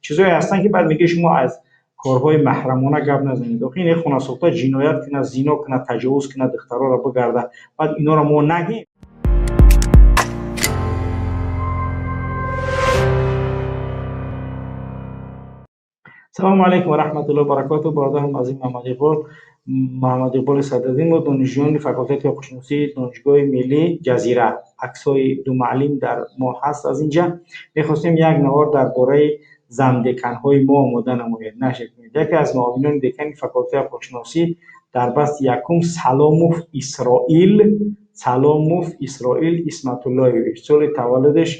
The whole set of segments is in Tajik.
Чизое ҳастанд, ки баъд мегӯяд, шумо аз корҳои маҳрамона гап назанед. Охи ин хонасохта ҷиноят кунад, зино кунад, таҷовуз кунад, духтароро бигарда, баъд инора мо нагем. Салому алайкум ва раҳматуллоҳи ва баракотуҳ. Бародарам азиз Муҳаммадиқбол, Муҳаммадиқболи Садриддин, мо донишҷӯёни факултети ҳуқуқшиносии Донишгоҳи миллии Ҷазира. Аксҳои ду муаллим дар мо ҳаст. Аз инҷа мехостем як навор дар бораи замдеканҳои мо омода намоед, нашр кунед. Яке аз муовинони декани факултети ҳуқуқшиносӣ дар басти якум Саломов Исроил, Саломов Исроил Исматуллоевич, соли таваллудаш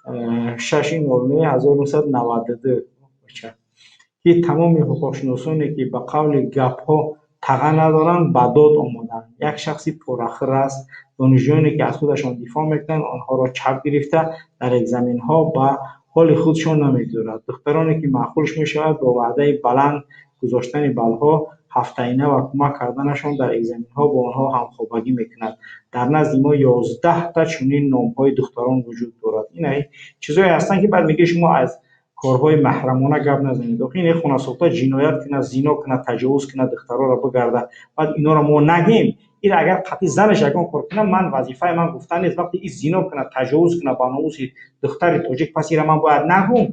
6/09/1992, ки тамоми ҳуқуқшиносоне, ки ба қавли гапҳо таға надоранд, ба дод омаданд. Як шахси порахӯр аст. Донишҷӯёне, ки аз худашон дифоъ мекунанд, онҳоро чап гирифта, дар экзаменҳо ба ҳоли худшон намегузорад. Духтароне, ки маъқулш мешавад, бо ваъдаи баланд гузоштани баллҳо ҳафтаина ва кӯмак карданашон дар экзаменҳо бо онҳо ҳамхобагӣ мекунад. Дар назди мо 11-та чунин номҳои духтарон вуҷуд дорад. Ина чизое ҳастанд, ки баъд мегӯяд, шумо аз корҳои маҳрамона гап назанед. Охи ин хонасохта ҷиноят кунад, зино кунад, таҷовуз кунад, духтароро бигарда, баъд инора мо нагем. Ин агар қатъи занаш ягон кор кунад, ман вазифаи ман гуфтан нест. Вақте ин зино кунад, таҷовуз кунад ба номуси духтари тоҷик, пас ира ман бояд нагӯм?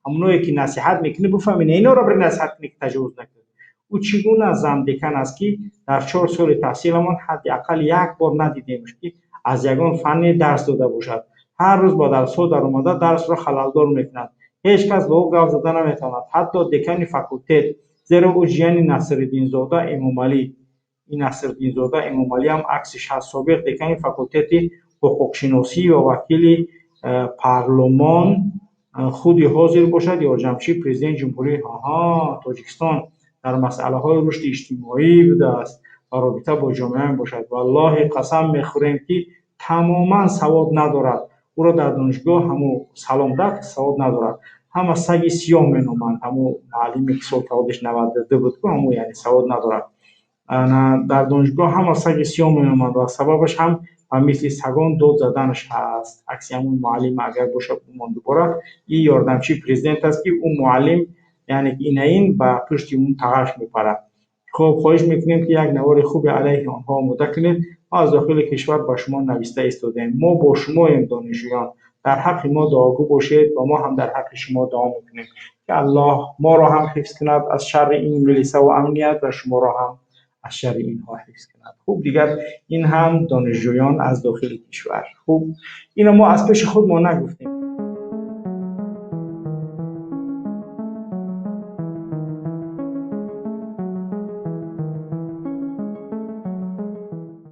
Ҳамоное, ки насиҳат мекунӣ, бифаҳмед, инора бири насиҳат кунӣ, ки таҷовуз накунад. Ӯ чӣ гуна замдекан аст, ки дар 4 соли таҳсиламон ҳадди ақал як бор надидемш, ки аз ягон фанне дарс дода бошад. Ҳар рӯз ба дарсҳо даромада, дарсро халалдор мекунад. Ҳеҷ кас ба ӯ гап зада наметавонад, ҳатто декани факултет, зеро ӯ ҷияни Насриддинзода Эмомалӣ. Ин Насриддинзода Эмомалиам аксиш ҳаст, собиқ декани факултети ҳуқуқшиносӣ ва вакили парлумон, худи ҳозир бошад ёрдамчии президенти Ҷумҳурии Тоҷикистон дар масъалаҳои рушди иҷтимоӣ будааст ва робита бо ҷомеа мебошад. Валлоҳи, қасам мехӯрем, ки тамоман савод надорад. Ӯро дар донишгоҳ ҳамун Саломдак савод надорад, ҳама саги сиёҳ меноманд. Ҳамун муаллиме, ки соли таваллудаш 92 буд ку, ҳамун, яъне савод надорад. Дар донишгоҳ ҳама саги сиёҳ меноманд ва сабабаш ҳам ба мисли сагон дод заданаш ҳаст. Акси ҳамун муаллим агар бошад, бумон дубора. Ин ёрдамчии президент аст, ки ӯ муаллим, яъне инаин ба пушти он тағаш мепарад. Хуб, хоҳиш мекунем, ки як навори хуби алайҳи онҳо омода кунед. Мо аз дохили кишвар ба шумо нависта истодаем. Мо бо шумоем, донишҷӯён. Дар ҳаққи мо дуогӯ бошед ва мо ҳам дар ҳаққи шумо дуо мекунем, ки Аллоҳ моро ҳам ҳифз кунад аз шарри ин милисаву амният ва шуморо ҳам аз шарри инҳо ҳифз кунад. Хуб, дигар ин ҳам донишҷӯён аз дохили кишвар. Хуб, ино мо аз пеши худ мо нагуфтем.